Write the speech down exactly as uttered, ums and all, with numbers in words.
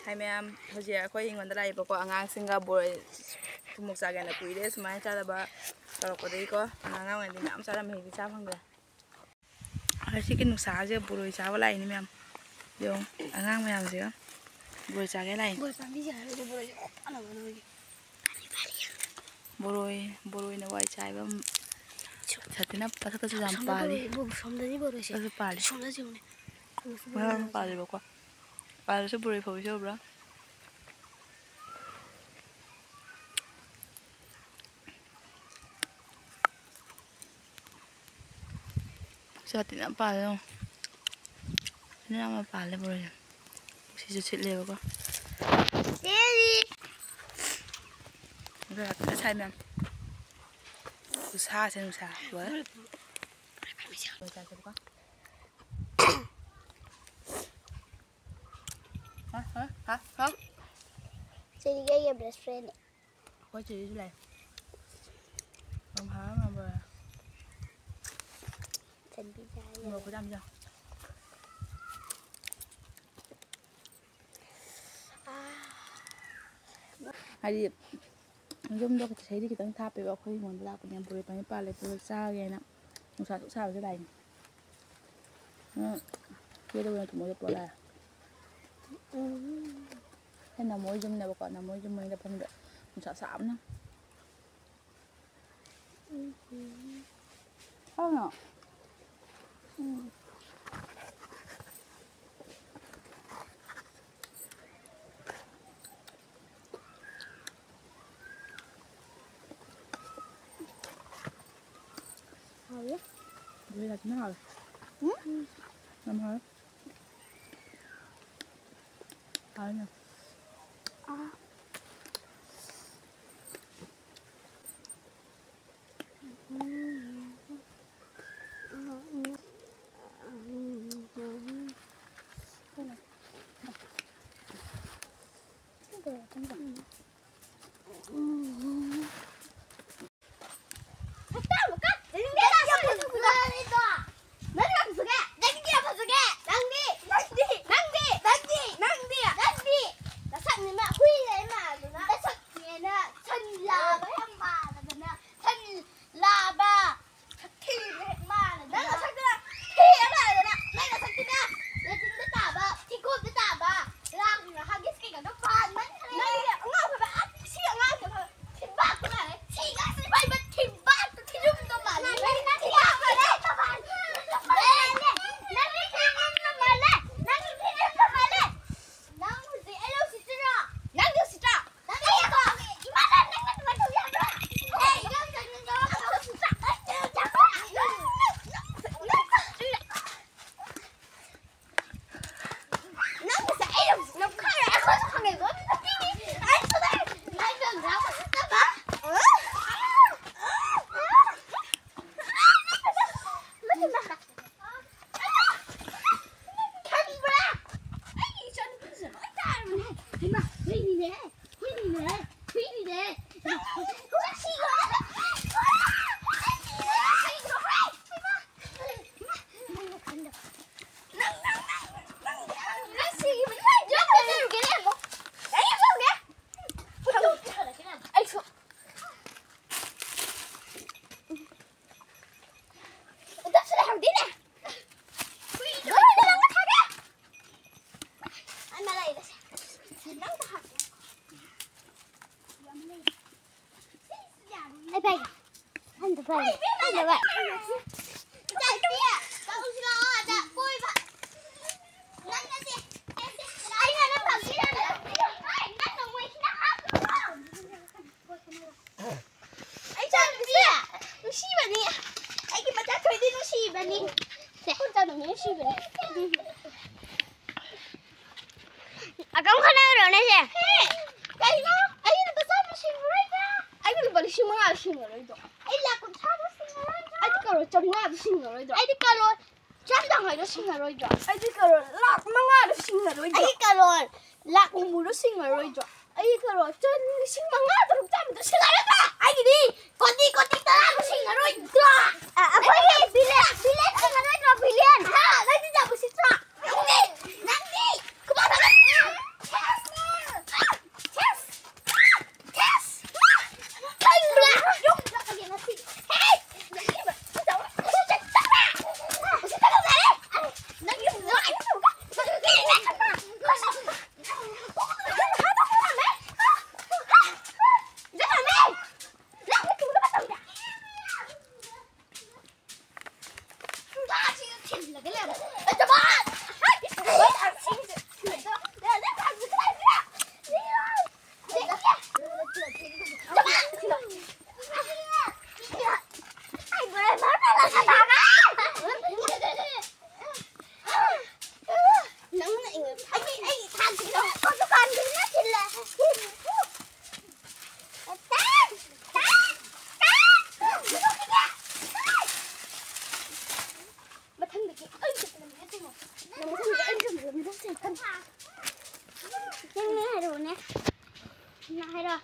ꯍꯥꯏ ꯃꯌꯥꯝ, ꯍꯧꯖꯤꯛ ꯑꯩꯈꯣꯏ ꯍꯤꯡꯒꯣꯜꯗ ꯂꯥꯛꯏꯕꯀꯣ ꯑꯉꯥꯡꯁꯤꯡꯒ ꯕꯣꯔꯣꯏ ꯊꯨꯝꯃꯣꯛ ꯆꯥꯒꯦꯅ ꯀꯨꯏꯔꯦ ꯁꯨꯃꯥꯏꯅ ꯆꯥꯗꯕ꯫ ꯇꯧꯔꯛꯄꯗꯒꯤꯀꯣ ꯑꯉꯥꯡ ꯑꯣꯏꯔꯤꯉꯩꯗꯤ ꯃꯌꯥꯝ ꯆꯥꯔꯝꯃꯦ, ꯍꯧꯖꯤꯛꯇꯤ ꯆꯥ ꯐꯪꯗ꯭ꯔꯦ꯫ ꯉꯁꯤꯒꯤ ꯅꯨꯡꯁꯥꯁꯦ ꯕꯣꯔꯣꯏ ꯆꯥꯕ ꯂꯥꯛꯏꯅꯤ ꯃꯌꯥꯝ꯫ ꯌꯦꯡꯉꯣ, ꯑꯉꯥꯡ ꯃꯌꯥꯝꯁꯤꯒ ꯕꯣꯔꯣꯏ ꯆꯥꯒꯦ ꯂꯥꯛꯏꯅꯤ꯫ ꯕꯣꯔꯣꯏ ꯄꯥꯝꯕꯤꯁꯦ ꯍꯥꯏꯔꯒ ꯕꯣꯔꯣꯏꯁꯦ ꯀꯣꯛ ꯀꯥꯟꯅꯕ ꯅꯣꯏꯒꯤ꯫ ꯕꯣꯔꯣꯏ, ꯕꯣꯔꯣꯏꯅ ꯋꯥꯏ ꯆꯥꯏꯕ꯫ ꯁꯥꯇꯤꯟ ꯃꯊꯛꯇꯁꯨ ꯌꯥꯝ ꯁꯣꯝꯗ ꯄꯥꯜꯂꯤ꯫ ꯕꯣꯔꯣꯏ, ꯕꯣ-, ꯁꯣꯝꯗꯗꯤ ꯕꯣꯔꯣꯏꯁꯦ꯫ ꯑꯗꯨꯁꯨ ꯄꯥꯜꯂꯤ꯫ ꯁꯣꯝꯗ ꯌꯦꯡꯉꯨꯅꯦ꯫ ꯃꯌꯥꯝ ꯄꯥꯜꯂꯤꯕꯀꯣ꯫ ꯄꯥꯜꯂꯁꯨ ꯕꯣꯔꯣꯏ ꯐꯧꯕꯤꯁꯦ ꯎꯕ꯭ꯔꯥ? ꯁꯥꯇꯤꯟ ꯌꯥꯝ ꯄꯥꯜꯂꯦ ꯌꯦꯡꯉꯣ꯫ ꯁꯤꯅ ꯌꯥꯝꯅ ꯄꯥꯜꯂꯦ ꯕꯣꯔꯣꯏꯁꯦ꯫ ꯁꯤꯁꯨ ꯁꯤꯠꯂꯦꯕꯀꯣ꯫ ꯑꯗꯨ ꯌꯥꯝ ꯀꯟꯅ ꯁꯥꯏ ꯃꯌꯥꯝ꯫ ꯈꯨꯁꯥꯁꯦ ꯅꯨꯡꯁꯥ꯫ ꯂꯣꯏꯔꯦ꯫ ꯂꯣꯏ ꯆꯥꯏꯁꯦꯕꯀꯣ꯫ ꯍꯥ, ꯍꯥ, ꯍꯥ, ꯍꯥ꯫ ꯁꯤꯗꯤ ꯑꯩꯒꯤ best friend ꯅꯦ꯫ ꯑꯩꯈꯣꯏ ꯆꯦꯁꯨ ꯂꯥꯛꯑꯦ꯫ ꯌꯥꯝ ꯍꯔꯥꯎꯅ ꯂꯣꯏꯔꯦ꯫ ꯆꯟꯕꯤ ꯆꯥꯏꯌꯦ꯫ ꯃꯣꯔꯣꯛ ꯈꯨꯖꯥꯝꯁꯦ ꯌꯦꯡꯉꯣ꯫ ꯍꯥꯏꯗꯤ ꯌꯨꯝꯗꯣ ꯁꯤꯗꯩꯗꯤ ꯈꯤꯇꯪ ꯊꯥꯞꯄꯦꯕ, ꯑꯩꯈꯣꯏ ꯍꯤꯡꯒꯣꯜꯗ ꯂꯥꯛꯄꯅꯦ꯫ ꯕꯣꯔꯣꯏ ꯄꯥꯝꯕꯤ ꯄꯥꯜꯂꯦ, ꯕꯣꯔꯣꯏ ꯆꯥꯒꯦꯅ ꯅꯨꯡꯁꯥ ꯑꯁꯨꯛ ꯁꯥꯕꯁꯤꯗ ꯂꯥꯛꯏꯅꯦ꯫ ꯎꯝ, ꯀꯦꯔꯒ ꯊꯨꯝꯃꯣꯏꯗ ꯄꯣꯠꯂꯦ꯫ ꯎꯝ꯫ ꯑꯩ ꯅꯝꯃꯣꯏ ꯌꯨꯝꯅꯦꯕꯀꯣ, ꯅꯝꯃꯣꯏ ꯌꯨꯝ ꯃꯅꯤꯡꯗ ꯐꯝꯃꯤꯕ ꯅꯨꯡꯁꯥ ꯁꯥꯕꯅ꯫ ꯎꯝ꯫ ꯍꯥꯎꯅ? ꯎꯝ꯫ ꯍꯥꯎꯋꯦ꯫ ꯕꯣꯔꯣꯏ ꯀꯥꯁꯤꯅ ꯍꯥꯎꯋꯦ꯫ ꯎꯝ? ꯌꯥꯝ ꯍꯥꯎꯋꯦ꯫ ꯍꯥꯎꯋꯦꯅꯦ꯫ ꯑꯥ꯫ ꯅꯪꯗꯤ ꯌꯥꯝ ꯐꯖꯒꯦ꯫ ꯅꯪꯗꯤ ꯌꯥꯝ ꯐꯖꯒꯦ꯫ ꯅꯪꯗꯤ, ꯅꯪꯗꯤ, ꯅꯪꯗꯤ, ꯅꯪꯗꯤ, ꯅꯪꯗꯤ, ꯅꯪꯗꯤ꯫ ꯏꯃꯥ, ꯍꯨꯏꯅꯤꯅꯦ, ꯍꯨꯏꯅꯤꯅꯦ, ꯍꯨꯏꯅꯤꯅꯦ꯫ ꯑꯩ ꯏꯆꯥꯅꯨꯄꯤꯁꯦ ꯅꯨꯡꯁꯤꯕꯅꯤ꯫ ꯑꯩꯒꯤ ꯃꯆꯥ ꯊꯣꯏꯗꯤ ꯅꯨꯡꯁꯤꯕꯅꯤ꯫ ꯁꯦ, ꯑꯩꯈꯣꯏ ꯏꯆꯥꯅꯨꯄꯤ ꯅꯨꯡꯁꯤꯕꯅꯤ꯫ ꯑꯀꯝ ꯈꯟꯅꯔꯣꯅꯦ ꯁꯦ꯫ ꯍꯦ, ꯀꯩꯅꯣ? ꯑꯩꯅ ꯂꯨꯄꯥ ꯆꯥꯝꯃ ꯁꯤꯡꯉꯔꯣꯏꯗ꯫ ꯑꯩꯅ ꯂꯨꯄꯥ ꯂꯤꯁꯤꯡ ꯃꯉꯥ ꯁꯤꯡꯉꯔꯣꯏꯗꯣ꯫ ꯑꯩ ꯂꯥꯛ ꯀꯨꯟꯊ꯭ꯔꯥꯗꯣ ꯁꯤꯡꯉꯔꯣꯏꯗ꯭ꯔꯣ? ꯑꯩꯗꯤ ꯀꯔꯣꯔ ꯆꯥꯝꯃꯉꯥꯗꯣ ꯁꯤꯡꯉꯔꯣꯏꯗ꯭ꯔꯣ? ꯑꯩꯗꯤ ꯀꯔꯣꯔ ꯆꯥꯝ ꯌꯥꯡꯈꯩꯗꯣ ꯁꯤꯡꯉꯔꯣꯏꯗ꯭ꯔꯣ? ꯑꯩꯗꯤ ꯀꯔꯣꯔ ꯂꯥꯛ ꯃꯉꯥꯗꯣ ꯁꯤꯡꯉꯔꯣꯏꯗ꯭ꯔꯣ? ꯑꯩꯗꯤ ꯀꯔꯣꯔ ꯂꯥꯛ ꯍꯨꯝꯐꯨꯗꯣ ꯁꯤꯡꯉꯔꯣꯏꯗ꯭ꯔꯣ? ꯑꯩꯗꯤ ꯀꯔꯣꯔ ꯆꯥꯝ ꯂꯤꯁꯤꯡ ꯃꯉꯥ ꯇꯔꯨꯛ ꯆꯥꯝꯃꯗꯣ ꯁꯤꯡꯉꯔꯣꯏꯗ꯭ꯔꯣ? ꯑꯩꯒꯤꯗꯤ ꯀꯣꯇꯤ ꯀꯣꯇꯤ ꯇꯔꯥꯗꯣ ꯁꯤꯡꯉꯔꯣꯏꯗ꯭ꯔꯣ? ꯑ, ꯑꯩꯈꯣꯏꯒꯤ ꯕꯤꯂꯤꯌꯟ, ꯕꯤꯂꯤꯌꯟ ꯁꯤꯡꯉꯔꯣꯏꯗ꯭ꯔꯣ? ꯕꯤꯂꯤꯌꯟ? ꯍꯥ? ꯅꯪꯗꯤ ꯌꯥꯝ ꯎꯁꯤꯠꯇ꯭ꯔꯣ? ꯅꯪꯗꯤ, ꯅꯪꯗꯤ ꯈꯨꯕꯥꯛ ꯊꯥꯗꯣꯛꯑꯣ! ꯈꯪꯕ꯭ꯔꯥ? ꯌꯨꯝ ꯆꯠꯂꯒꯦ ꯉꯁꯤ꯫ ꯍꯦ! ꯅꯪ ꯌꯨꯝ ꯅꯪ ꯍꯥꯏꯔꯣ꯫